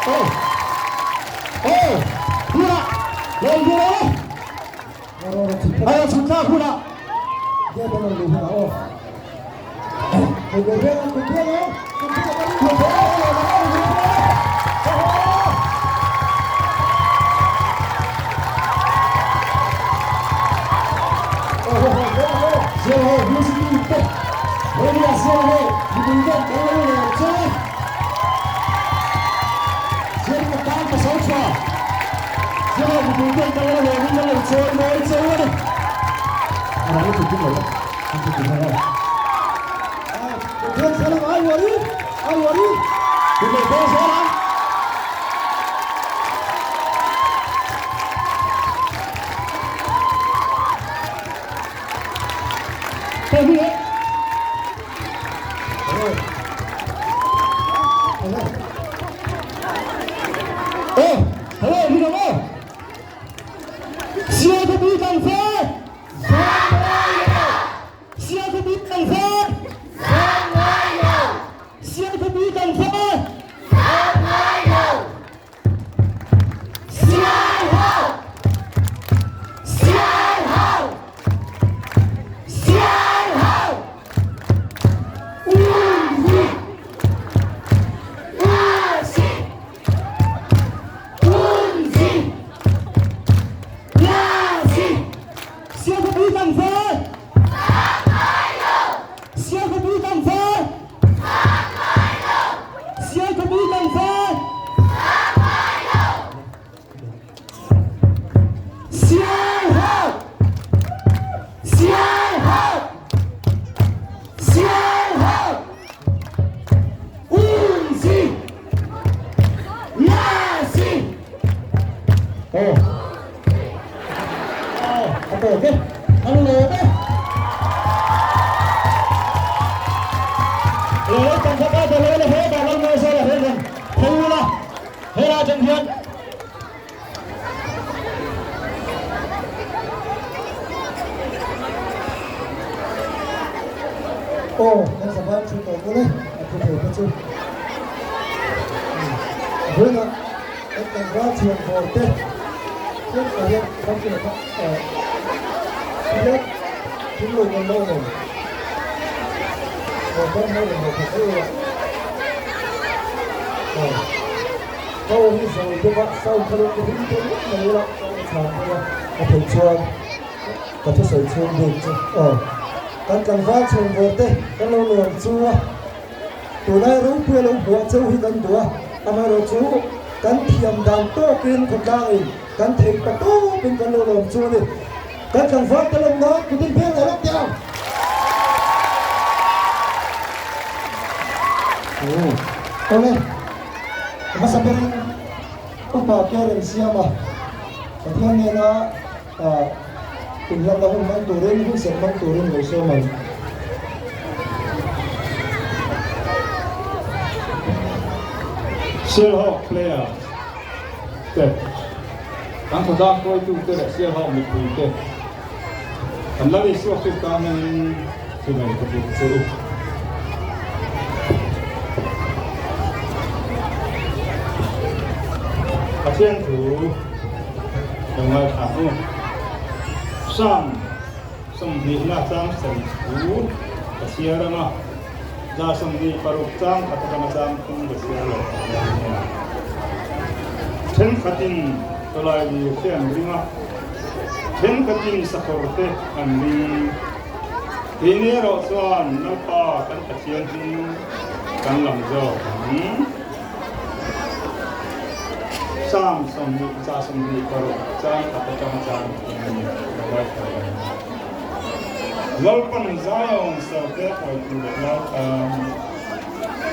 Oh. Oh. Huna. Lo huna. Ai chhun thlak huna. Aw, kan zavai thu tawh bawk e, a thu thei te chu. Vawiinah kan tlangval chhuan bawr te hian ka hian ram chu laka hian thil lo kan lo awm. Aw, kan hmel rawn hmuh theih mai ula. Aw, ka aw hi zawi deuh a, sound kha lo ti ring deuh ngawt mai ula, ka aw chhan bawk a, ka theih chuan. Ka thusawi chhung bik chu aw. Kan tlangval chhung vawr te kan lo nuam chu a, tunlai ropui a lo hmuah cheu hi kan duh a, amaherawh chu kan thiam dan tawkin khawtlangin kan theih ta tawpin kan lo lawm chu a ni. Kan tlangval te lawm nan kut in pheng leh lawk teh ang. Awle, hmasa berin upa Karen Siama Pathian nena Inhlanna hun hmang turin, hun serh hmang turin lo sawm ang. Sialhawk player te, kan khawtlang hruaitute leh Sialhawk mipuite kan la Isua Krista hmangin chibai ka buk che u. Pathian thu Lo ngaithla u. Psalm 20 na chang sarih thu ka chhiar ang a, 26 chang khat atanga chang thum ka chhiar leh ta dawn nia. Thenkhatin tawlai lir te an ring a, thenkhatin sakawr te an ring. Keini erawh chuan Lalpa kan Pathian hming kan lam zawk ang. Psalm 20 ca 26 caan khat atanga caan thum lo ngaithla reng. Lalpan Zion serte a hruaitu leh lai khan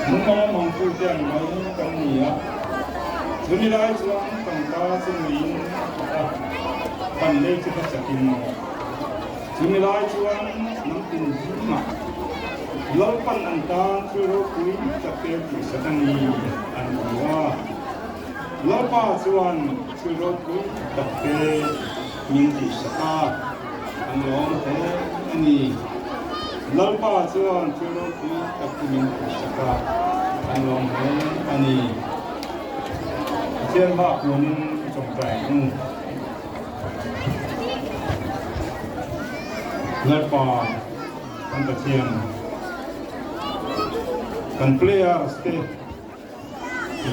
mumang mangtute ang mai kan ni a. Chumi lai chuan tangka chu nuiin a khat a, kan lei chu ka chakin. Chumi lai chuan hnam tin zingah Lalpan an tan thil ropui tak te tihsak a ni an ti a. Lalpa chuan thil ropui tak te min tihsak a, an lawm hle a ni. Lalpa chuan thil ropui tak te min tihsak a, an lawm hle a ni. Pathian hma kunin i tawngtai ang u. Lalpa kan Pathian, kan players te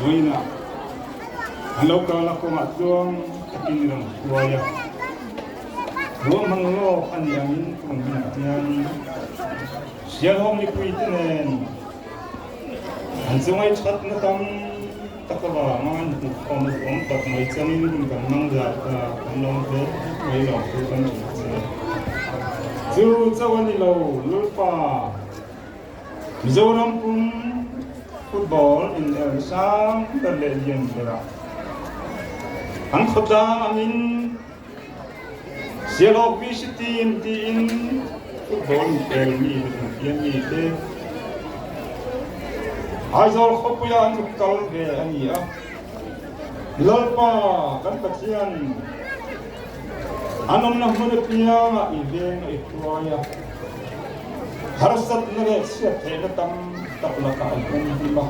vawiinah an lo kalna kawngah tluang takin i rawn hruai a. Ruahman lawk a nih angin kum hunah hian Sialhawm mipuite nen an chungai thatna tam tak avanga an hmuhkhawmna duhawm tak mai changin hun kan hmang zat ta, kan lawm hle mai lo chu kan hrilh che. Chu chauh a ni lo, Lulpa, Mizoram pum football inelna sang ber leh lian berah an khawtlang angin Sialhawk VC team tiin football inkhel mi leh infiam mi te Aizawl khawpuia an zuk kal ve a ni a. Lalpa kan Pathian an awmna hmun apiangah i veng a i hruai a, harsatna leh chhiat theihna tam tak lakah i hum hlim a.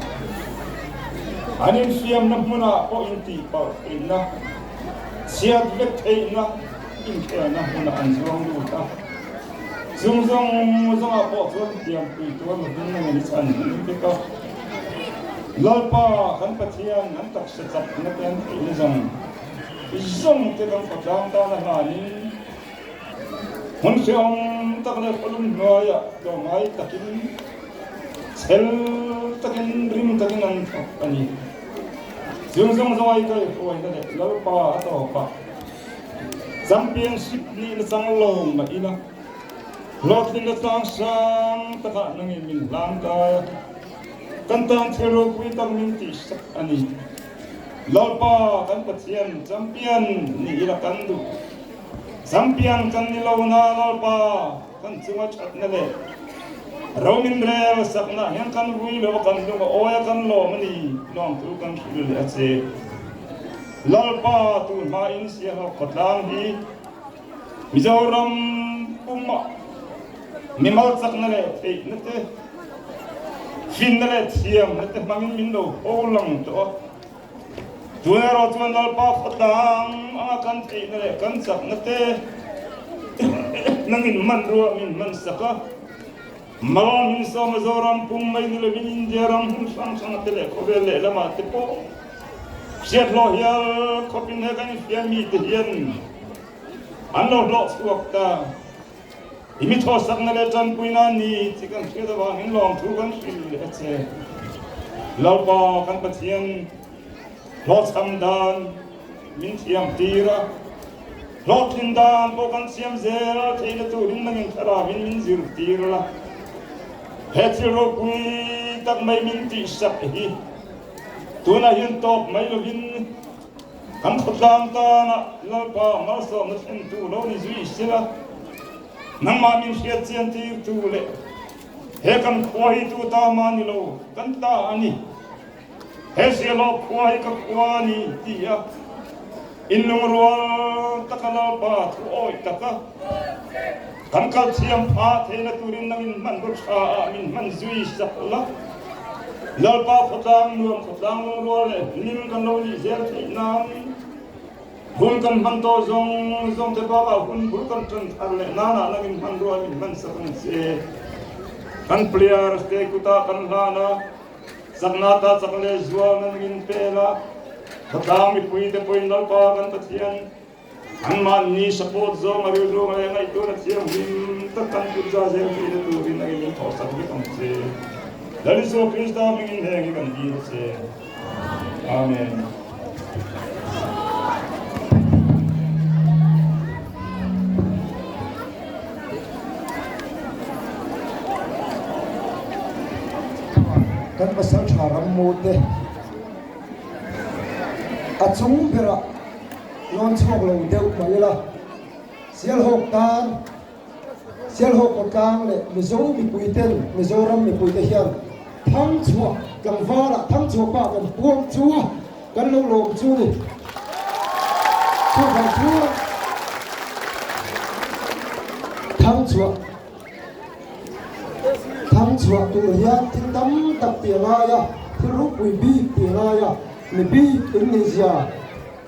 An infiamna hmunah pawh intihpalh theihna Chhiat vek theihna inkhelna hmunah an zuang lut a, chung zawng zawngah pawh chuan thiampui tur lovin a ngei chhan hlim vek a. Lalpa kan Pathian an taksa chakna te an theihna zawng zawng te kan khawtlang tana hlanin hmun hrehawm tak leh khawlum hnuaiah tlawmngai takin chhel takin rim takin an thawk a ni. Chung zawng zawng ai kai hruaina leh Lalpa a tawp a, Championship nih na chang lo mah ila, hlawhtlinna tlang hrang takah nangin min hlang kai a, kan tan thil ropui tak min tihsak a ni. Lalpa kan Pathian champion nih ila kan duh. Champion kan ni lo na Lalpa kan chunga thatna leh ro min rel sakna hian kan vui lo a kan lung a awi a kan lawm a ni lawmtu kan hrilh leh a che. Lalpa tu hma in Sialhawk khawtlang hi Mizoram pumah mimal chakna leh theihna te finna leh thiamna te hmangin min lo ho lang tawh a. Tun erawh chuan Lalpa khawtlang anga kan theihna leh kan chakna te nangin hmanrua min hmansak a, mal min sawm a, Zoram pum mai ni lovin India ram hmun hrang hranga te leh khawvel lehlamah te pawh hriat hlawh hial khawpin he kan infiam mite hian an lo hlawh chhuak ta. I mi thawhsakna leh tanpuina a ni tih kan hriat avangin lawmthu kan hrilh leh a che. Lalpa kan Pathian hlawhchham dan min thiam tir a, hlawhtlin dan pawh kan siam zel theihna turin nangin thlarauin min zirtir la. He thil ropui tak mai min tihsak hi tunah hian tawp mai lovin Kan khawtlang tana Lalpa malsawmna thlentu lo ni zui sila, nangmah min hriat chian tirtu leh he kan khua hi tu ta mah ni lo, kan ta a ni. He Sialawk khua hi ka khua a ni ti a inlungrual taka Lalpa thu awih taka kan kal thiam phah theihna turin nangin hmanraw tha ah min hman zui sak la. Lalpa khawtlang nuam khawtlang lungrual leh hlim kan lo nih zel theih nan hun kan hman tawh zawng zawng te bakah hun bul kan tan thar leh nanah nangin hmanrua min hman sak ang che. Kan players te kutah kan hlan a, chakna ta chak leh zual na nangin pel a, khawtlang mipui te pawhin Lalpa kan Pathian Anmahni support zawng a rilru ngai a ngaihtuahna thianghlim tak kan put za zel theihna turin a in thawhsak vek ang che. Lal Isua Krista hmingin heng hi kan dil a che. Amen. Kan pasaltha rammu te a chung berah Lawn chhuak lo deuh mah ila, Sialhawk tan, Sialhawk kawtlang leh Mizo mipui ten, Mizoram mipui te hian Thangchhuah tlangvalah Thangchhuah pa kan puang chu a, kan lo lawm chu ni. Chuvang chuan Thangchhuah Thangchhuah tur hian thil tam tak tih a ngai a, thil ropui bik tih a ngai a. Mi bik in nih zia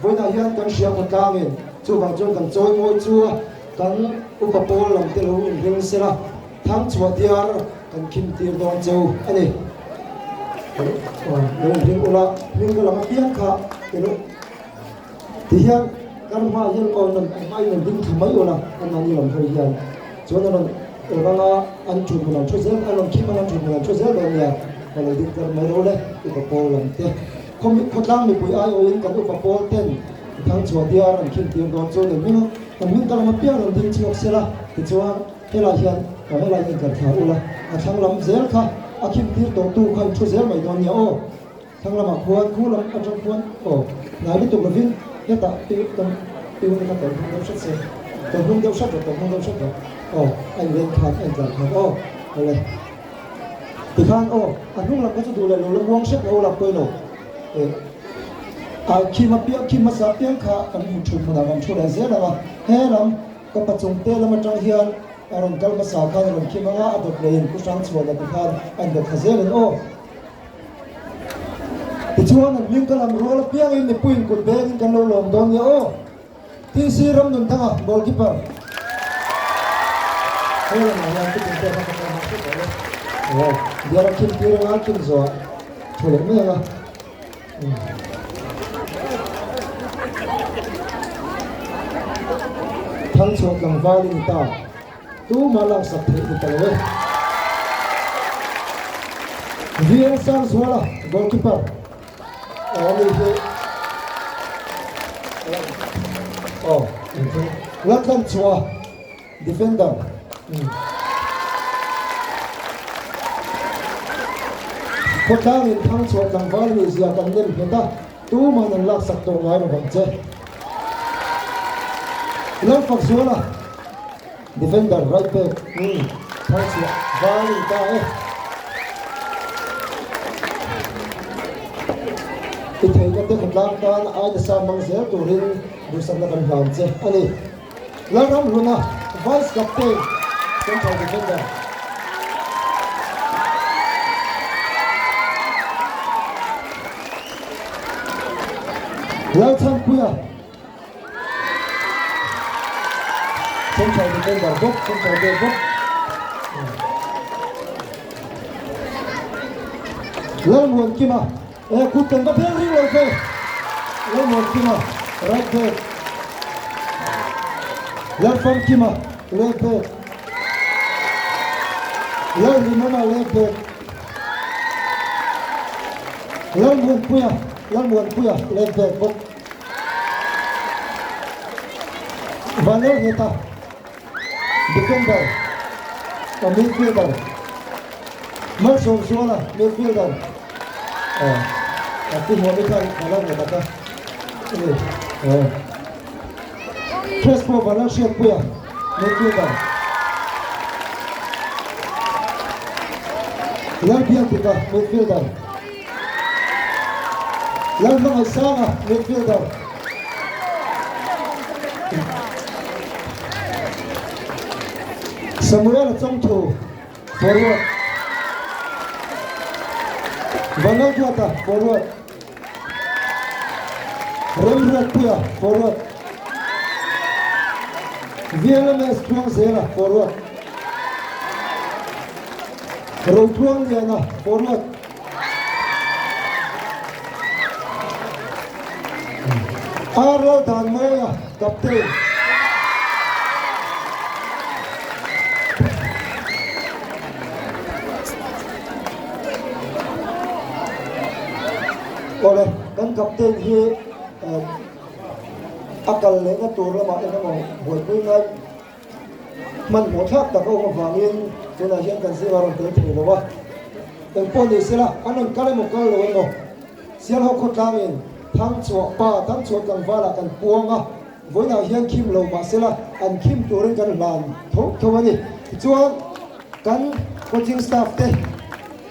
vawiinah hian kan hria khawtlangin chuvang chuan kan chawi mawi chu a kan upa pawl lam te lo inring sela thang chhuah diar kan khim tir dawn cheu a ni. Lo inring ula hming ka lam apiang kha ilo ti hian kar hmaah hian aw nan hmain an ding thla mai ula anmahni lam hawi hian chuan a rawn ranga an thut hmun an thu zel an rawn khim anga an thut hmun an thu zel dawn nia ka lo ding tlar mai ro le upa pawl lam te khaw khawtlang mipui aiawhin kan upa pawl ten thang chhuah diar an khim tir dawn chu ni hming a kan hming ka lam apiang rawn ding chhuak sela tichuan helai hian helai hian kan thla ula a thlang lam zel kha a khim tir tawh tu kha in thu zel mai dawn nia aw. Thlang lamah khuan khu lam atang khuan aw hnai lutuk lovin hetah pi kan piu na kha tawlh hnung deuh hret se, tawlh hnung deuh hret rawh, tawlh hnung deuh hret rawh aw a inren khan a intlar khan aw awle tikhan aw a hnung lam kha chu duh leh lo la muang hrep lo lak pawi lo eh a khim a piang khim hmasa piang kha kan hmu thut hmunah kan thu leh zel ang a he lam ka pachung te lam atang hian a rawn kal hmasa khan a rawn khim ang a a dawt leh in pu hrang chhuan a tikhan a indawt thla zel in aw. Tichuan an hming ka lam rual apiangin mipuiin kut bengin kan lo lawm dawn nia aw. TC Ramnunthanga, goalkeeper. He lamah hian ka tin pek a ka pawm a hret lo e. Aw, biar a khim tir anga khim zawh thu leh mai anga. Thangchhuah tlangval i ni ta. Tumah laksak theih ni ta lo e. VL Sangzuala, goalkeeper, aw ani hi aw Latlan Chua, defender. Khawtlangin Thangchhuah tlangval nih zia kan nem nghet a, tumahin an laksak tawh ngai lo vang che. Lalfakzuala. Defender right back Thangchhuah val a ni ta e. I theihna te khawtlang tan ai nasa hmang zel turin duhsakna kan hlan che a ni. Lalramhluna Vice Captain Central Defender. Lalchhanpuia. Central defender bawk, central back bawk. Lalmuankima, e kut kan va phel ring lo ve. Lalmuankima, right back. Lalfamkima, left back. Lalrinawma, left back. Lalmuanpuia, Lalmuanpuia, left back bawk. Vanlal Heta, defender, a midfielder, Malsawmzuala, midfielder, a pu Muami khan Vanlal Heta kha a ni, Crespo Vanlal Hriatpuia, midfielder, Lalbiakdika, midfielder. Lalhmangaihsanga, midfielder. Samuel-a Chawngthu, forward. Vanlalduata, forward. Remruatpuia, forward. VLMS Tluangzela, forward. Rotluangliana, forward. Arlo Danmawia, captain. Awle, kan captain hi a kal lehna tur lamah engemaw buaipui ngai Hmanhmawh thlak tak a awm avangin tunah hian kan zingah rawn tel thei lo a, engpawh ni sela an rawn kal emaw kal lo emaw Sialhawk khawtlangin Thangchhuah pa Thangchhuah tlangvalah kan puang a, vawiinah hian khim lo mah sela an khim turin kan hlan tho tho a ni. Tichuan kan coaching staff te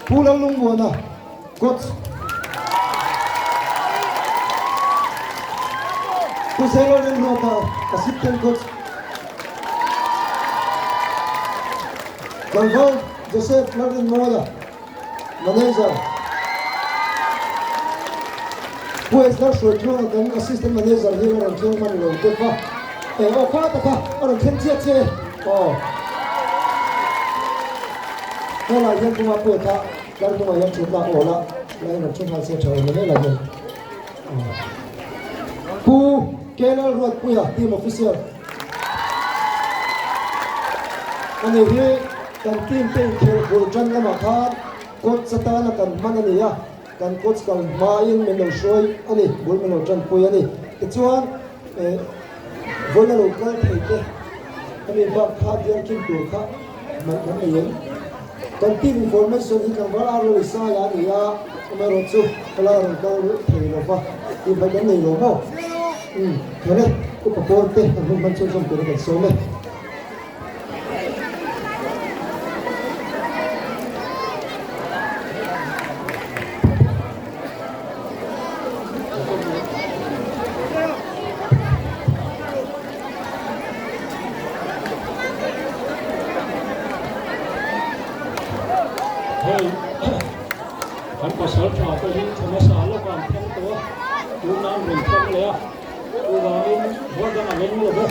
Pu Lallungmuana coach, Pu Zelo Remruata assistant coach, Tlangval Joseph Lalrinmawia manager. Pu Esler Hruaitluanga kan Assistant Manager hi a rawn thleng hman lo bawk a, e aw kha taka a rawn thleng chiah chiah e aw. Helai hian Pu Mapuia kha tlar hnungah hian thut lak awl a, lai rawn thu nghal se tha awm e helai hian. Pu KL Ruatpuia Team Official ani hi kan team te inkhelh bul tan lamah khan coach atana kan hman a ni a. Kan coach kal hmain min lo hruai a ni, bul min lo tanpui a ni. Tichuan eh vawiin a lo kal thei te hemi bak kha bial kim tur kha man kan nei em? Kan team information hi tlangval ar lo isai a ni a, amaherawhchu helai a rawn kal thei lo va, tih hmaih kan nei lo maw? Umm, kher e, upa pawl te kan hun hman chhunzawm tur a kan sawm e. Hei kan pasal tha te hi Thomas-a lawkah an thleng tawh a, tunah an rawn thleng leh a, chuvangin ruah dang a leng lo ve.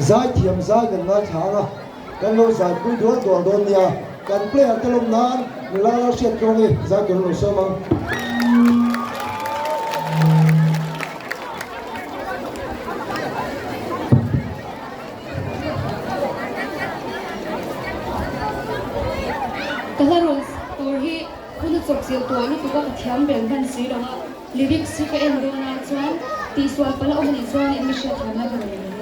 Zaithiam zai kan ngaithla ang a. Kan lo zaipui dual dual dawn nia, kan player te lawm nan nula la hriat tluang i zai tur an lo sawm ang. Ka hla rawn tur hi hun a chawp zil tuah lutuk a ka thiam ber hman si lo a, lyrics hi ka en dawn a chuan tihsual palh a awm anih chuan in mi hriatthiamna ka rawn nei e.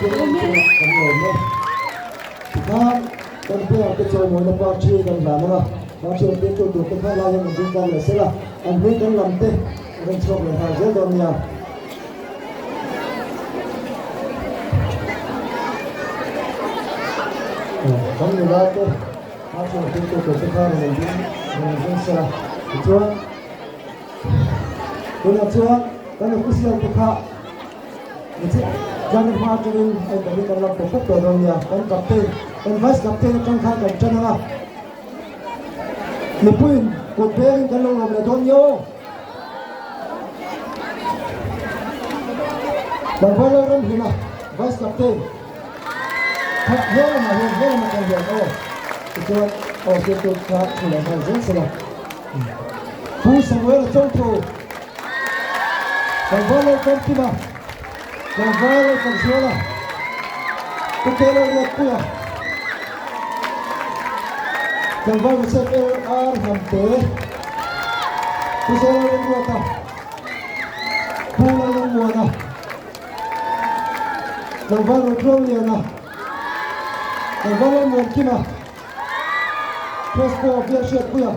Kan lawm e. Tikhan kan player te chawimawina party kan hlan ang a, party an pektu tur te kha lai hian an ding tlang leh sel a, an hming kan lam te an rawn chhuak leh nghal zel dawn nia. Kan nula te party an pektu tur te kha rawn in ding rawn in ding sel a, tichuan tunah chuan kan official te kha Tlang hma atangin a inawmin kan lam pawp pawp tawh dawn nia. Kan captain, kan vice captain atang khan kan tan ang a. Mipuiin kut bengin kan lo lawm leh dawn nia aw. Tlangval Lalramhluna, vice captain, kha he lamah hian he lamah kan hian aw. Tichuan aw hriattu kha thu leh nghal zel sela. Pu Samuel-a Chawngthu. Tlangval lo kan kim a, tlangval lo kan zual a, Pu Kelo Riatpui a, tlangval Joseph LR Hnamte, Pu Zelo Remruata, Pu Lalnungmuana, tlangval Rotluangliana, tlangval Lalmuankima, Crespo Bialhriatpuia.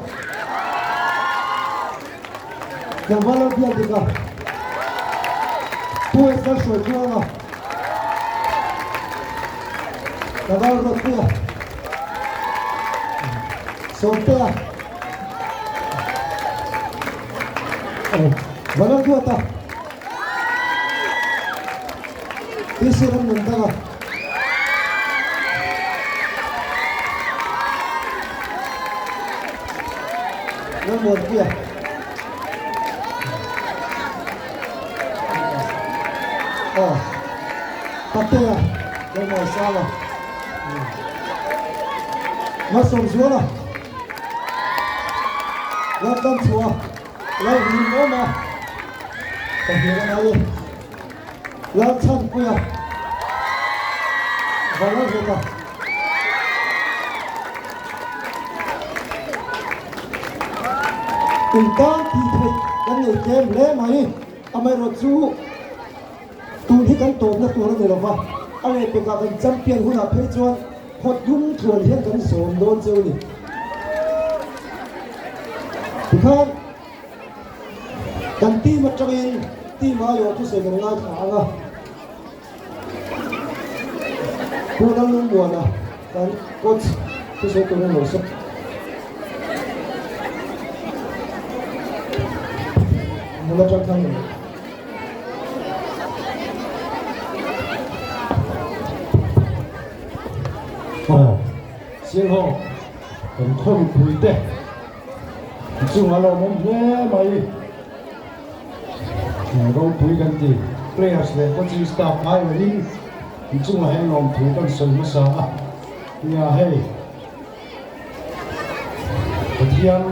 Tlangval lo biak dik a, Pu Esdar hruai tluang a, Tlangval Ruatpui a, Sawmtea, Vanlalduata, PC Ramnundanga. Lalmuanpuia. Aw. Patea. Lalmuansanga. Malsawmzuala. Laltlanchhuah. Lalrinawma. Ka hmel a ngai e. Lalchhanpuia. Vanlalheta. In tan tih theih kan nei tlem hle mai. Amaherawh chu tun hi kan tawpna tur a ni lova, a lehpekah kan champion hunah phei chuan khawt lung tluan hian kan zawm dawn cheu a ni. Tikhan kan team atangin team aiawh thusawi kan ngaithla ang a. Pu Lalnungmuana kan coach thusawi turin lo sawm. Hmun atang khan a ni. Aw, Sialhawk kan khaw mipui te chungah lawmawm hle mai. Ropui kan ti. Players leh coaching staff ngai lovin in chungah hian lawmthu kan sawi hmasa a. Nia hei Pathian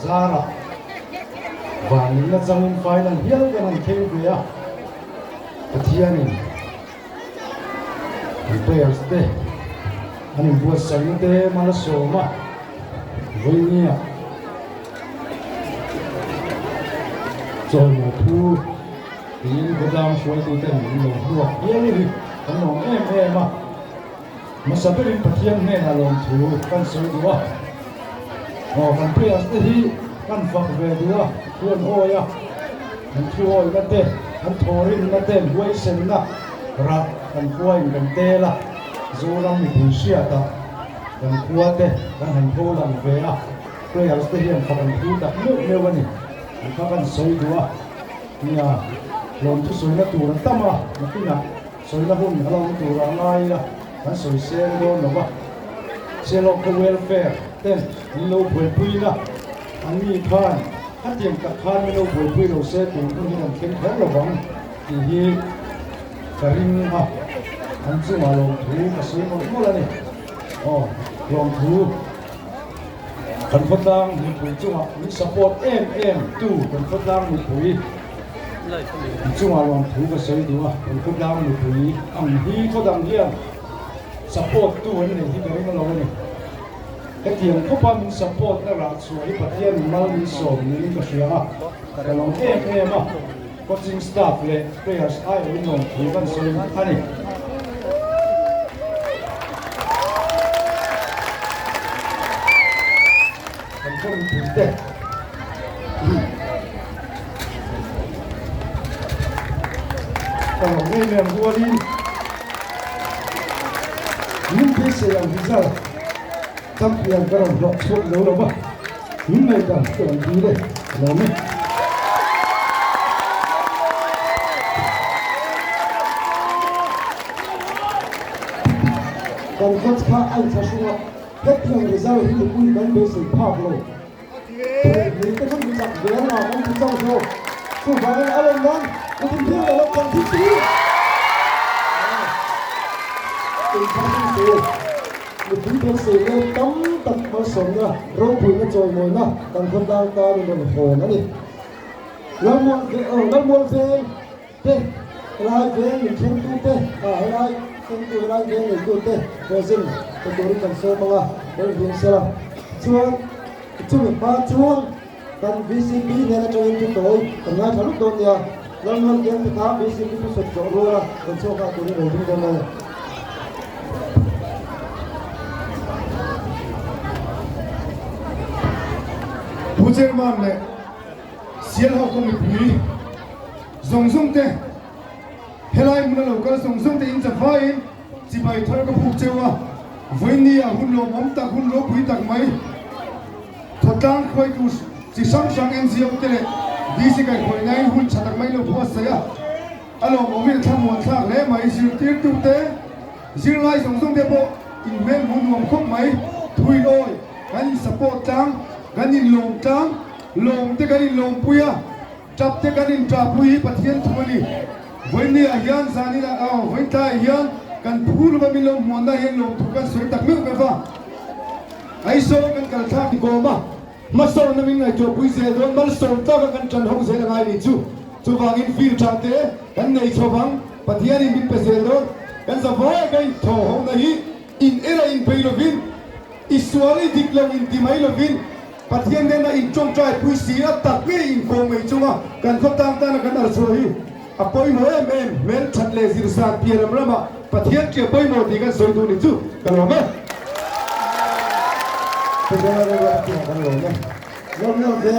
zarah vanlina changin final hial kan han kheng ve a. Pathianin an players te an inbuatsaihna te mal a sawm a. Vawinia. Chawimaw thu tiin khawtlang hruaituten min lo hmuak hial hi kan lawm em em a, hmasa berin Pathian hnenah lawmthu kan sawi duh a, aw kan players te hi kan fak ve duh a, thu an awi a, an thu awihna te, an thawhrimna te, an huaisenna rah kan khuain kan tel a, Zoram mipui hriatah kan khua te kan han tho lang ve a. Players te hian fak an thu tak meuh meuh a ni. An kha kan sawi duh a, nia lawmthu sawina tur a tam a, nakinah sawina hun a lo awm tur a ngai ila kan sawi seng dawn lo va. Sialawk khaw welfare ten min lo buaipui na, an ni khan khatiang tak khan min lo buaipui lo se tun hun hi kan thleng kher lo vang tih hi ka ring a, an chungah lawmthu ka sawi mawlh mawlh a ni. Aw lawmthu. Kan khawtlang mipui chungah min support em em tu kan khawtlang mipui chungah lawmthu ka sawi duh a, kan khawtlang mipui ang hi khawdang hian support tu an nei hi ka ring lo a ni. Hetiang khawpa min support na rah chhuah hi Pathian in mal min sawm niin ka hria a, ka lawm em em a, coaching staff leh players aiawhin lawmthu kan sawi a ni. te. Ka lawm em em rualin min beisei ang result champion ka rawn hlawh chhuak zo lo va, min ngaihdan ka rawn dil e, ka lawm e. Kan coach kha a inthlahrung a, hetiang result hi mipui kan beisei phak lo. Thawhni te kan chak ve a kan ti chauh zawk. Chuvangin a rawn nan kut in thil lo kan thil si. Inthlang se mipui beisei leh tam tak malsawmna ropuina chawimawina kan khawtlang tan in rawn hawn a ni. Lalmual Lalmual veng te helai veng min thlengtu te helai thlengtu helai veng neitu te present pe turin kan sawm ang a, Lalvin Sela chuan chumi hma chuan kan VCP hnen atangin thu tawi kan ngaithla luk dawn nia, Lalmual veng te kha VCP thusawi zawh ruala rawn chhuak nghal turin rawn ding dawn a ni. Pu Chairman leh Sialhawk kawng mipui zawng zawng te, helai hmuna lo kal zawng zawng te in chafaiin chibai thar ka phuk cheu a, vawiin ah hun lawmawm tak, hun ropui tak mai thawtlang khuaitu chi hrang hrang NGO te leh DC kaihhruainain hun tha tak mai lo buatsaih a, a lawmawmin a thlamuan thlak hle mai, zirtirtu te, zirlai zawng zawng te pawh inhmel hmuh nuam khawp mai, thuilawi kan in support tlang, kan in lawm tlang. Lawm te kan inlawmpui a, tap te kan inṭahpui hi Pathian thu a ni. Vawiinni ah hian zanin ah aw vawiin tlaiah hian kan phu lova min lo hmuanna hian lawmthu kan sawi tak meuh meuh va. Aizawl kan kal thlak kawm a, hmasawnna min ngaihtuahpui zel dawn malsawm tlaka kan ṭan ho zel a ngai ni chu. Chuvangin field ṭha te kan nei chho vang, Pathianin min pe zel dawn. Kan zavai ka inthaw hona hi in era inbei lovin, i sual i dik lo inti mai lovin, Pathian nena in tawngtai pui si a tak ngei in kawng mai chunga kan khaw tang tana kan ar chhuah hi a pawimawh em em hmel that leh zir san piah lam ramah Pathian tia pawimawh tih kan sawi duh ni chu ka lawm e. Pathian a rorel a piah kan lawm e. Lawmlawm ve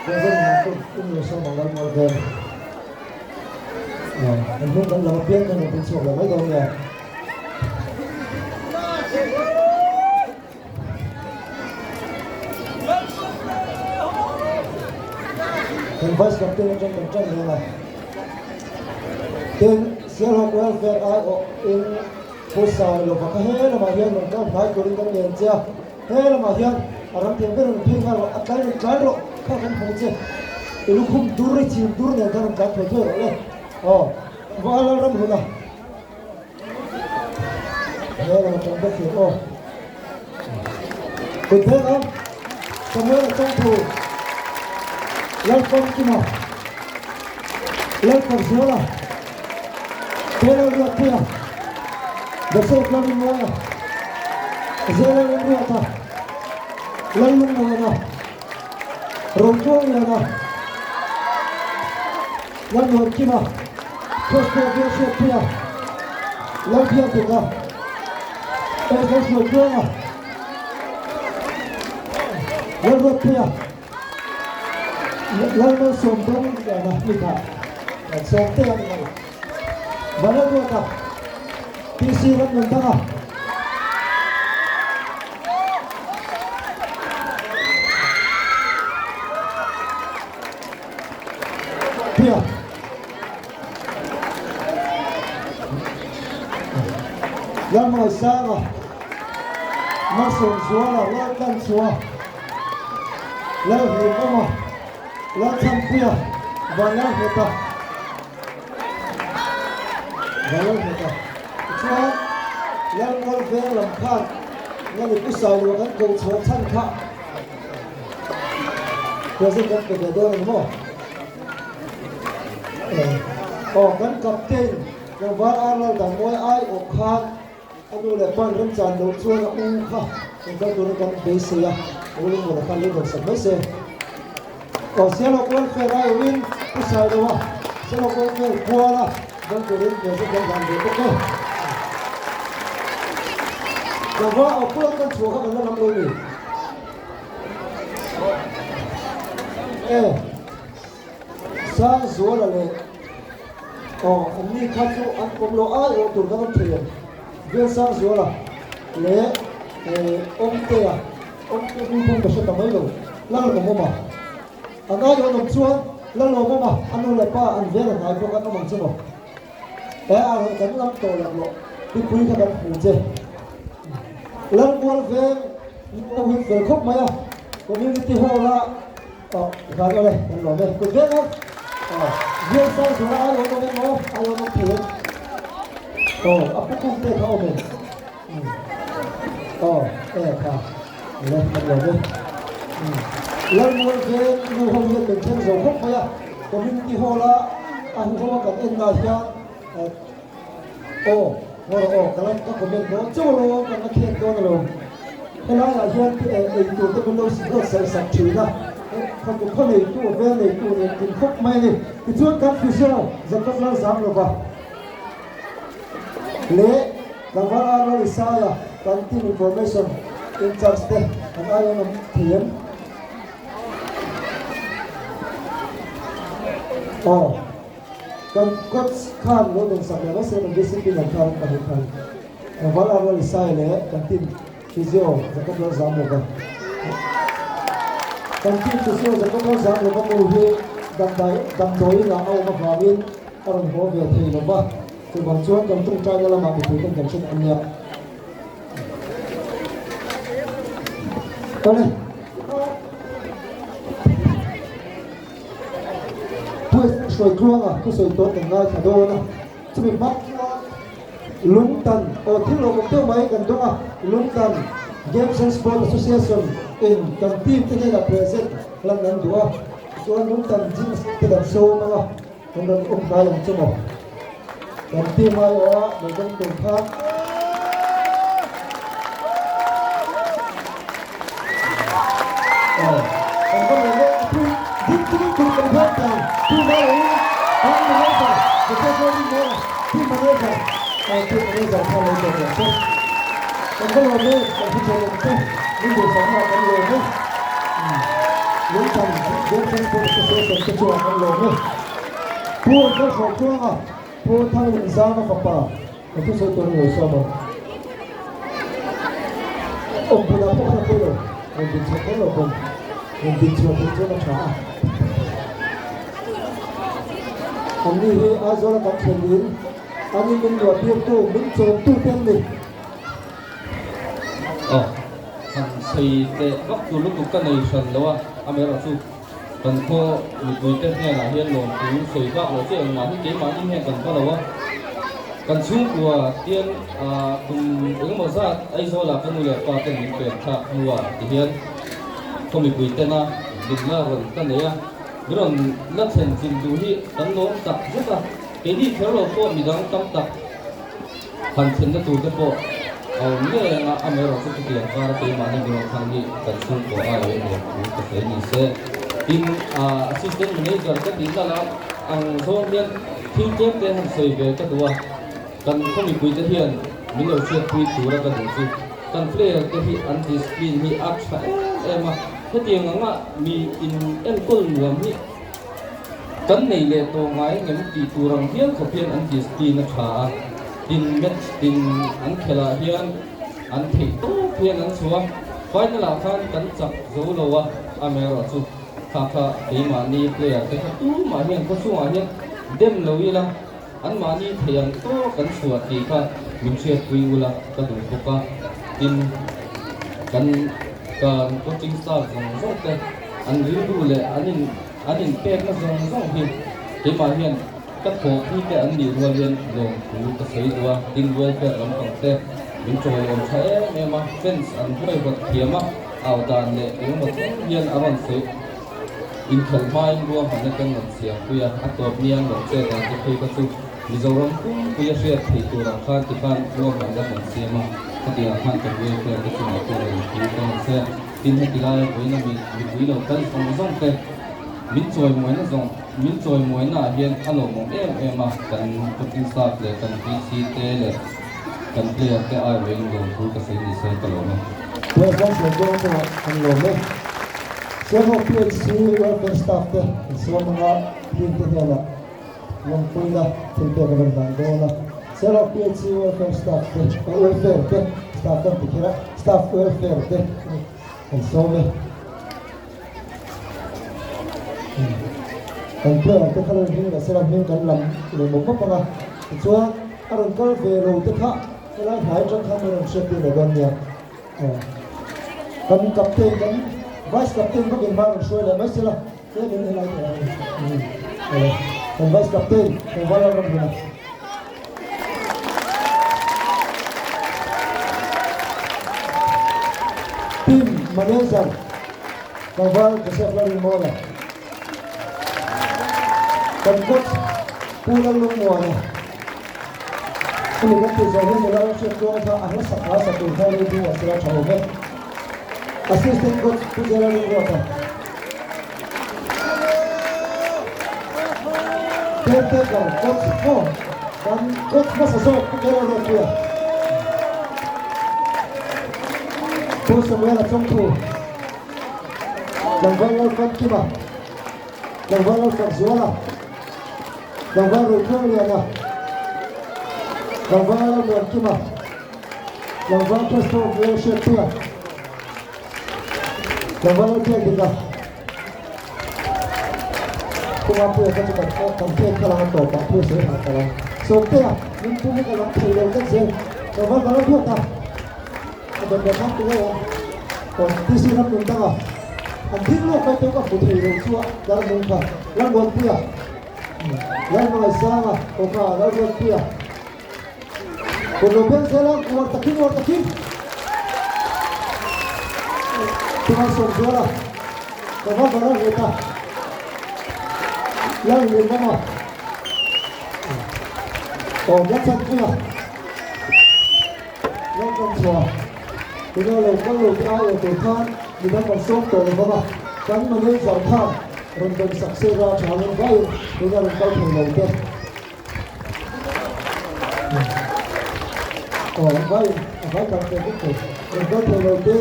President Lian Tum Um Lo Sawm Ang Lalmual Veng An hnung kan lam apiang kan rawn pin chhuak leh mai dawn nia. Kan vice captain atang kan tan reng a. Tin, Sialhawk welfare ai awh in Pu Sailova kha he lamah hian rawn kal hnai turin kan ngen che a. He lamah hian a ram thiam ber rawn phei nghal rawh, a tlai rawn tlai rawh kha kan hmu che. I lukhum dur i chhim dur nen khan rawn tlai thuai thuai rawh le. Aw, Val Ramhluna. Kut phek ang Samuel a chawng thu Lalfamkima Lalfarzuala Taylor Ruatpuia Joseph Lalrinmawia Zela Remruata Lallungmuana Rochuangliana Lalmuankima Christo Bialhriatpuia Lalbiakdika Lalhruaitluanga Lalruatpuia Lalmalsawmdawngliana Mitha Sawmtea ni mai Vanlalruata PC Ramnundanga Pia. Lalhmaisanga, Malsawmzuala, Laltlanchua, Lalhlimawma, Lalchhanpuia, Vanlalhmeta, Vanlalhmeta. Tichuan, Lalmual veng lam khan Ngani Pu Sailua kan ko chhuah chhan kha Present kan pe ve dawn ang maw? Aw kan captain tlangval Arnold Dangmawi ai awh khan a nu leh pan remchan loh chuan a u kha inkal turin kan beisei a, u lungmuana khan lei rawn sak mai se. Aw Sialhawk welfare ai awhin Pu Sailoa Sialhawk welfare kuala dang turin present kan hlan ve bawk e. Tlangval aw pual kan chhuah kha kan la lam lo ni. E Sangzuala leh aw an ni kha chu an awm lo ai awh tur kan awm thei em? Velsangzuala leh Awmtea, Awmte hming pawn ka hre ta mai lo, Lalawmawma. An ai awh awm chuan Lalawmawma a nu leh pa an vel a hnai bawk an awm ang che maw? He a rawn kan lam tawh lak loh mipui kha kan hmu che. Lalmual veng ho hi fel khawp mai a, Community Hall a aw van awle kan lawm e. Kut veng a aw Bial sang zuala ai awm awm em aw ai awm awm thei em aw a pu kung te kha awm em aw e kha awle kan lawm e. Lalmual veng nu ho hian min thleng zo khawp mai a. Community Hall a a huho a kan en lai hian aw ngaw rawh aw ka la ka comment dawn chauh alawm kan la khek dawn alawm helai ah hian ei tur te min lo buatsaih sak thin a khawtu khaw neitu vel neitu nen tin khawp mai a ni tichuan kan physio Jacob Lalzamlova leh Tlangval Arnold Isaiah kan team information in charge te an aiawm awm thei em? Aw, kan coach khan lo den sak leh mai se kan discipline ang khan ka hmuh khan Tlangval Arnold Isaiah leh kan team physio Jacob Lalzamlova kan team physio Jacob Lalzamlova nu hi damdai damdawiin ah a awm avangin a rawn haw ve thei lova chuvang chuan kan tawngtaina lamah mipui ten kan hre a nia. Tawle. Phuai hruai tluanga thusawi tawh kan ngaithla dawn a, chumi hma chuan Lungtan aw thil lo awm deuh mai kan dawng a, Lungtan Games and Sport Association in kan team te hnenah present lan an duh a, chuan Lungtan gym te kan sawm ang a. Kan rawn awm hnai ang che maw? Kan team aiawha lo dawng tur kha. Aw, kan va lawm e, a thu ding chungin kut kan phek tlang, team aiawhin kan manager, Joseph Lalrinmawia, team manager, aw team manager kha lo dawng ang che. Kan va lawm e, kan hre thin ang che, min duhsakna ah kan lawm e. Lungtan Jameson Sport Association te chuan an lawm e. Pu Lalhruai Tluanga, Pu Thanglingzama fapa, ka thusawi tur a ni lo sawm ang. Awm hmunah pawh khan a pawi lo, rawn din chhuah kher lo pawn, rawn din chhuah theih chuan a tha a. Anni hi Aizawl a kan thlen in, an in min luah tirtu, min chawmtu te an ni. Aw, han sawi teh vak tur lutuk ka nei hran lo a, amaherawhchu kan khaw mipuite hnenah hian lawmtu sawi bak loh chu engmah hi keimahni hian kan va lo a, kan chhungkua tian kum engemaw zat Aizawlah ka nu leh pa ten min pek thlak hnuah tihian khaw mipuitena dinna rawn ka nei a, min rawn la thlen chin duh hi kan lawm tak zet a, keini kher lo pawh midang tam tak. Han thlenna tur te pawh a awm ngei ang a, amaherawhchu chutiang kara keimahni mirawng thang hi kan chhungkaw a lo inlawm thu ka sawi ni se. Tin, Assistant Manager ka tihna lam ang zawng hian thil tlem te han sawi ve ka duh a, kan khaw mipui te hian min lo hriatpui tura ka duh chu kan player te hi an discipline hi a tha em em a, hetiang anga mi in enkawl nuam hi Kan nei leh tawh ngai ngem tih tur ang hial khawp hian an discipline a tha a, tin match tin an khelh ah hian an theih tawp hian an chhuah a, final ah khan kan chak zo lo a, amaherawhchu kha kha keimahni player te kha tumah hian khawchhungah hian dem lo ila anmahni thei ang tawk an chhuah tih kha min hriatpui ula ka duh bawk a, tin kan kan coaching staff zawng zawng te an rilru leh an in An inpekna zawng zawng hi keimah hian ka thawhpui te an nih rual hian lawmthu ka sawi duh a, tin welfare lampang te min chawiawm tha em em a, fans an huaihawt thiam a, au dan leh engemaw thleng hian a rawn sawi inkhelh hmain ruahmanna te an rawn siampui a, a tawp nia an rawn chet dan te phei kha chu Mizoram pumpui a hriat theih tur ang khan tikhan ruahmanna an rawn siam a, khatiang khan kan welfare te chungah pawh lawmthu ka rawn sawi a. Tin, heti laia vawiina mi mipui lo kal zawng zawng te min chawimuaina zawng min chawimuaina ah hian a lawmawm em em a, kan coaching staff leh kan VC te leh kan player te ai vawiin lawmthu ka sawi ni se ka lawm e. Player zawng sawi dawn pawh an lawm e. Sialhawk PHC welfare staff te an sawm anga team te hnenah lawmpuina thil pek a rawn dan dawn a. Sialhawk PHC welfare staff te, welfare te, staff kan ti kher a, staff welfare te an sawm e. Kan player te kha lo hming leh sela hming kan lam leh mawp mawp ang a, tichuan a rawn kal ve lo te kha helai hnai atang khan min rawn hriattir leh dawn nia. Kan captain kan vice captain bawk in hma rawn hruai leh mai sela tlem in helai thei ang kan vice captain Tlangval Lalramhluna. Team manager Tlangval Joseph Lalrinmawla. Kan coach Pu Lallungmuana. Hemi kan tih zawh hian nula ram hriat tluang kha a hla sak hla sak tur kha rei ding ah sela tha awm e. Assistant coach Pu Jalalinruata. Caretaker coach maw kan coach hmasa zawk Pu Carol Ropuia. Pu Samuela Chawngthu. Tlangval Lalfamkima. Tlangval Lalfakzuala. Tlangval Roithuangliana, Tlangval Lalmuankima, Tlangval Pastor Lalhriatpuia, Tlangval Lalbiakdika, Kumapuia kha chu kan kan pek kha lang a tawpah thu sawi hah ta lo. Sawmtea, min pum hi ka lam thei lo tlat zel. Tlangval Vanlalduata, a ban ban hak tih a, aw TC ram nun danga an thing lawk mai pawh ka hmu thei lo chu a dar nung kha Lalmuanpuia Lalhmangaihsanga aw kha Lalruatpuia Kawrlo beng zela uar takin uar takin Tunah Sawmzuala ka va bara ve ta Lallianmama aw Lalchhanpuia Lalkan chhuah tuna lo kal lo te ai awh tur khan midang kan sawm tawh lo vang a, kan manager khan rawn dawm sak se ra tha ngam vaiin tuna rawn kal thei lo te aw vaiin a vai kal thei vek thei rawn kal thei lo te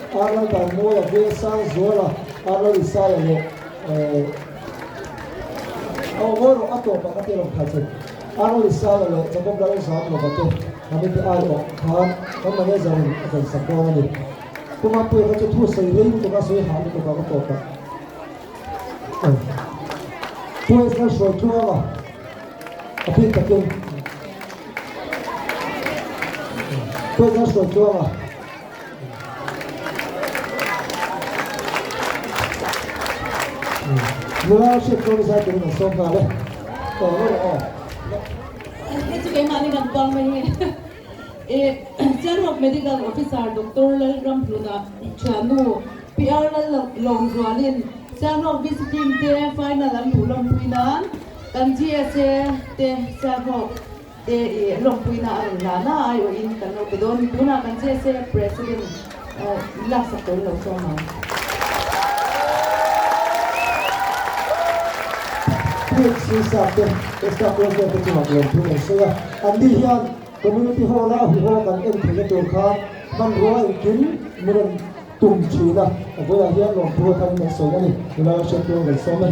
Ar Laldanmawia ve Sangzuala Ar Lalisaia leh aw ngawi rawh a tawpah ka ti rawn kha che. Arnold Isaia leh Jacob Lalzamlova te committee aiawh khan kan manager in a vawn sak dawn a ni. Pu Mapuia kha chu thu sawi rei lutuk a, sawi hah lutuk a ka tawp a. Pu Ezra Hruaitluanga a bik takin Pu Ezra Hruaitluanga Nula hriat chuan zai turin an sawm nghal e. Aw lo aw. Hei chu keimahni kan puang mai nge. E Sialhawk Medical Officer Doctor Lalramhluna thiannu PR Lallawmzualin Sialhawk visiting te final an luh lawmpui nan kan GSA te Sialhawk Te i lawmpuina a rawn hlan a, aiawhin kan lo pe dawn. Tunah kan CSA President laksak tur in lo sawm ang. PHC staff te leh staff welfare te chungah lawmthu kan sawi a, anni hian Community Hall a huho kan en theihna tur khan hmanrua engkim min rawn tum thin a, a vawiah hian lawmthu a tharin kan sawi a ni. Nula hriattir kan sawm e.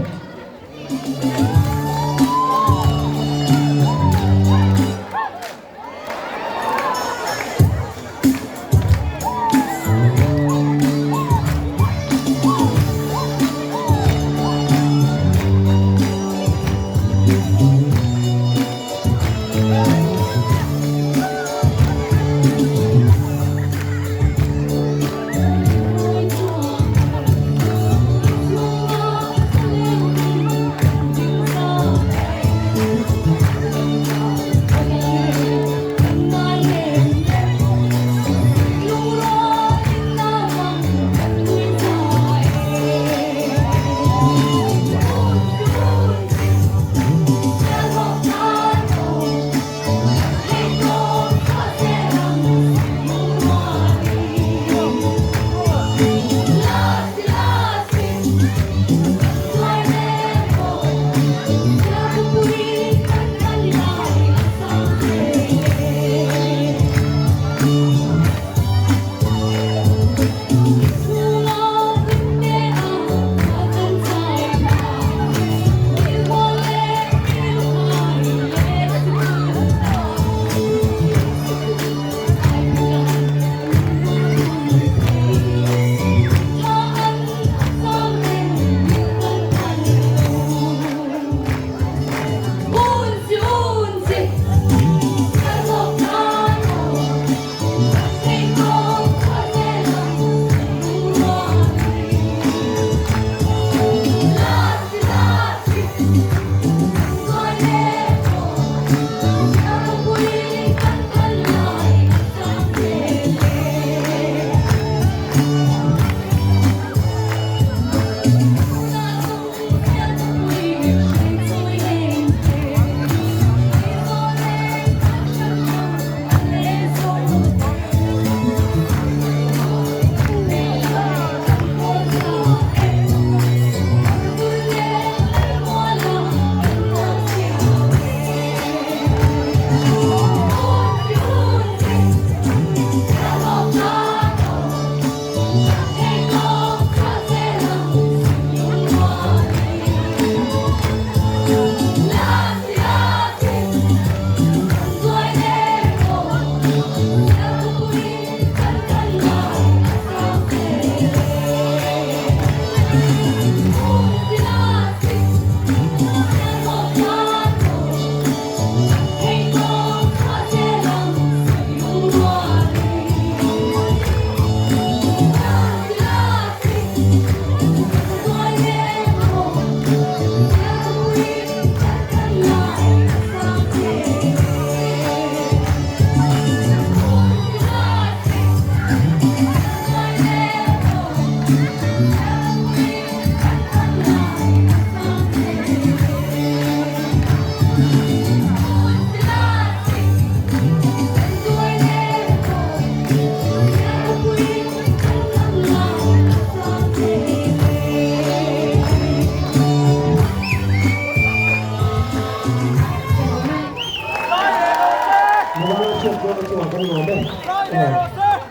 Hriatpuiate chungah kan lawm e.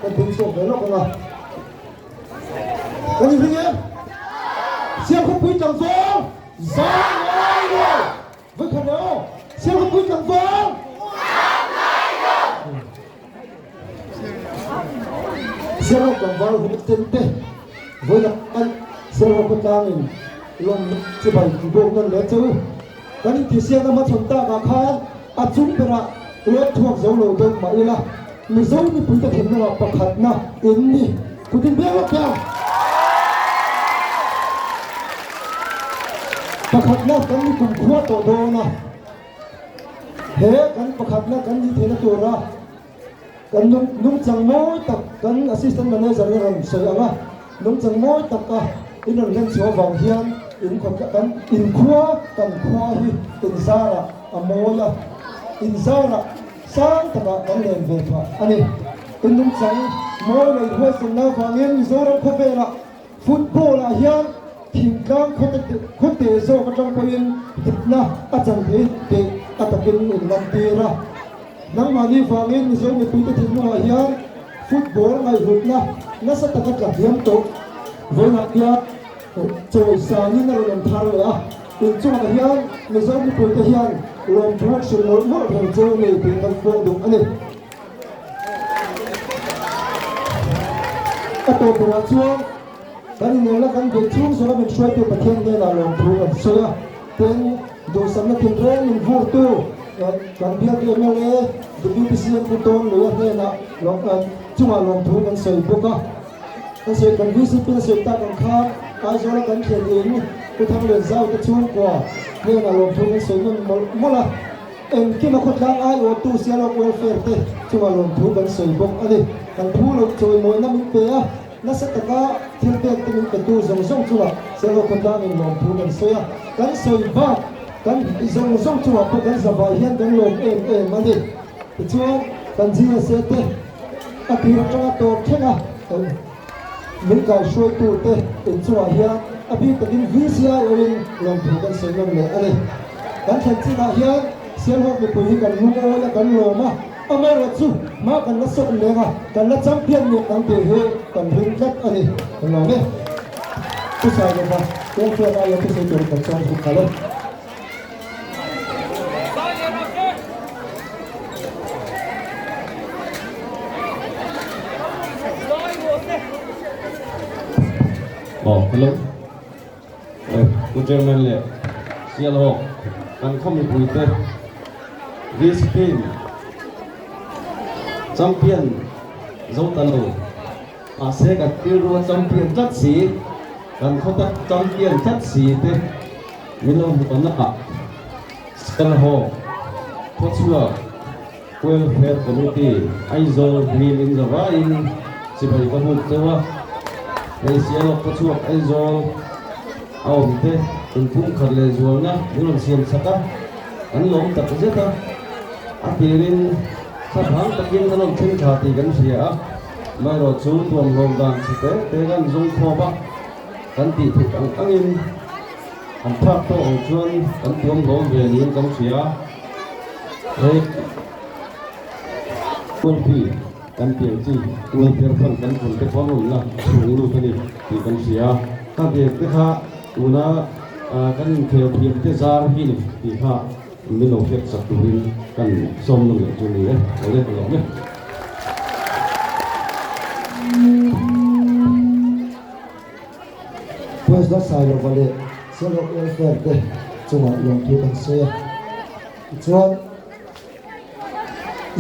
Kan ding chhuak ve lawk ang a. Kan inring em? Sialkhawpui tlangval zai ngai lo! Vawikhat leh aw! Sialkhawpui tlangval zai ngai lo! Sialhawk tlangval hun ten te vawinak an Sialhawk khawtlangin lawmna chibai tih bawk nawn leh che u. Kan intihsiakna hmachhawn takah khan a chung berah lawm thuak zo lo deuh mah ila Mizo mipuite thinlungah pakhatna in ni. Kut in biak lawk hian pakhatna kan ni kumkhua tawh dawn a, he kan pakhatna kan nih theihna tura Kan nungchang mawi tak kan Assistant Manager in a rawn sawi ang a, nungchang mawi taka in rawn hlen chhuah avang hian in kan inkhua kan khua hi inzarah a mawi a, inzarah sang takah kan len ve phah a ni. In nungchang mawi leh inhuaisenna avangin Mizoram khawvelah football ah hian thingtlang khawte zawk atang pawhin dikna a chan thei tih a takin in lantir a. Nangmahni vangin Mizo mipuite thinlungah hian football ngaihhlutna nasa taka tla hliam tawh vawiinah hian chawisanin a rawn awm thar leh a. Inchungah hian Mizo mipuite hian lawmthu an hrilh mawlh mawlh reng che u ni tih kan puang duh a ni. A tawp berah chuan kan inelna kan beih chhung zawng a min hruaitu Pathian hnenah lawmthu kan sawi a. Tin, duhsakna tinreng min vurtu kan biak mla Deputy CM Pu Tawn Luia hnenah chungah lawmthu kan sawi bawk a. Kan sawi kan VCP na sawi tak ang khan Aizawla kan thlen in Pu Thanglian Zaute chhungkua hnenah lawmthu kan sawi nawn mawlh mawlh a. Engkima khawtlang aiawhtu Sialawk Welfare te chungah lawmthu kan sawi bawk a ni. Kan phu loh chawimawina min pe a. Nasa taka thil pek te min petu zawng zawng chungah Sialhawk khawtlangin lawmthu kan sawi a, kan sawi bak kan zawng zawng chungah pawh kan zavai hian kan lawm em em a ni. Tichuan kan GSA te a tir atanga tawp thleng a min kaihruaitu te inchungah hian a bik takin VCIO-in lawmthu kan sawi nawn leh a ni. Kan thlen chinah hian Sialhawk mipui hi kan lungawi a, kan lawm a. Amaherawhchu hma kan la sawk leng a, kan la champion ngei ang tih hi kan ring tlat a ni. Kan lawm e. Pu Sailova, welfare aia thusawi turin kan chuang zuk nghal e. Aw, hello. Pu Chairman leh Sialhawk kan khaw mipuite this team champion zo ta lo mahse kan rilru a champion tlat si kan khaw tak champion tlat si te min lo hmu na ah Sialhawk khawchhuak Welfare Committee Aizawl hming in zavaiin chibai ka buk cheu a, hei Sialawk khawchhuak Aizawl a awm te inpumkhat leh zualna min rawn siam chak a, an lawm tak zet a, a tirin thlaphang takin an rawn thleng tha tih kan hria a, amaherawh chu tuamhlawm dan chhe te te kan zawng khawp a, kan tih theih ang angin an phak tawh ang chuan kan tuamhlawm ve niin kan hria. Hei Kulpi kan tih ang chi welfare fund kan hawn te pawh a rawn la chhung lut a ni tih kan hria a. Ka bag te kha tuna kan inkhel thiam te zar hi ni tih kha min lo hriat sak turin kan sawm nawn leh chu ni e. Awle ka lawm e. President Sailova leh Sialhawk Welfare te chungah lawmthu kan sawi a. Tichuan,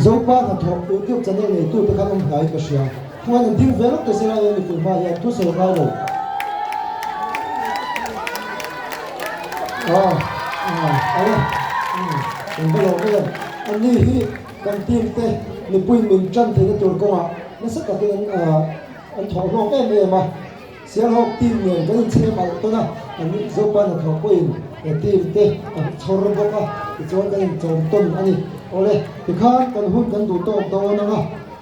Zopa hnathawh YouTube channel neitu te khan awm hnaiin ka hria. Khuan an ding ve lawk te zirah hian mipui hma hian thu sawi ngai lo. Aw, ale, kan va lawm em. Anni hi kan team te mipui min tan theihna tur kawngah nasa takin an thawh hlawk em em a. Sialhawk team nen kan inchhem alh tawn a, an Zopa hnathawh pawhin he team te an chhawr bawk a, tichuan kan inchawm tawn a ni. Awle, tikhan kan hun kan duh tawk dawn ang a,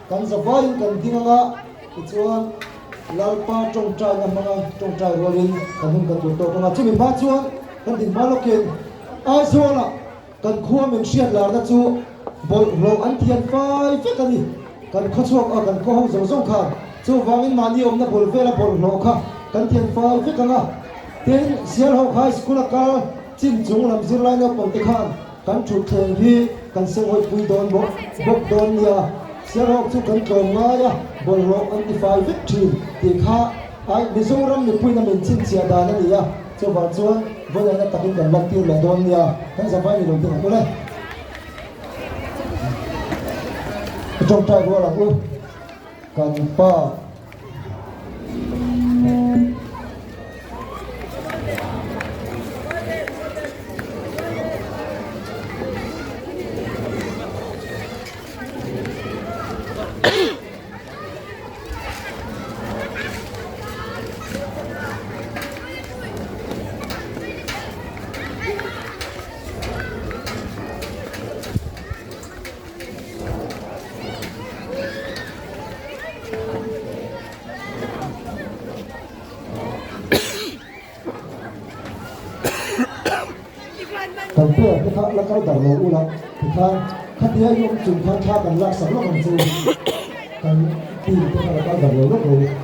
kan zavaiin kan ding ang a, tichuan Lalpa tawngtaina hmanga tawngtai rualin kan hun kan duh tawk ang a. Chumi hma chuan kan din hma lawkin Aizawlah kan khua min hriat larna chu. Bawlhhlawh an thian fai vek a ni. Kan khawchhuak a, kan khaw ho zawng zawng khan chuvangin mahni awmna bul vela bawlhhlawh kha kan thian fai vek ang a. Tin, Sialhawk High School a kal chin chung lam zirlai naupang te khan kan thutthleng hi kan sengawihpui dawn bawk bawk dawn nia. Sialhawk chu kan tlawm ngai a, bawlhhlawh an ti fai vek thin tih kha ai Mizoram mipuiin a min chhinchhiah dan a ni a, chuvang chuan vawiin takin kan lantir leh dawn nia. Kan zavai ni lo ding ang u le. Ka tawngtai rual ang u, kan pa. Kan pair te kha la kal dar lo ula tikhan khatia i awm chung khan thla kan laksak lawk ang chu kan team te kha la kal dar lo lawk lo.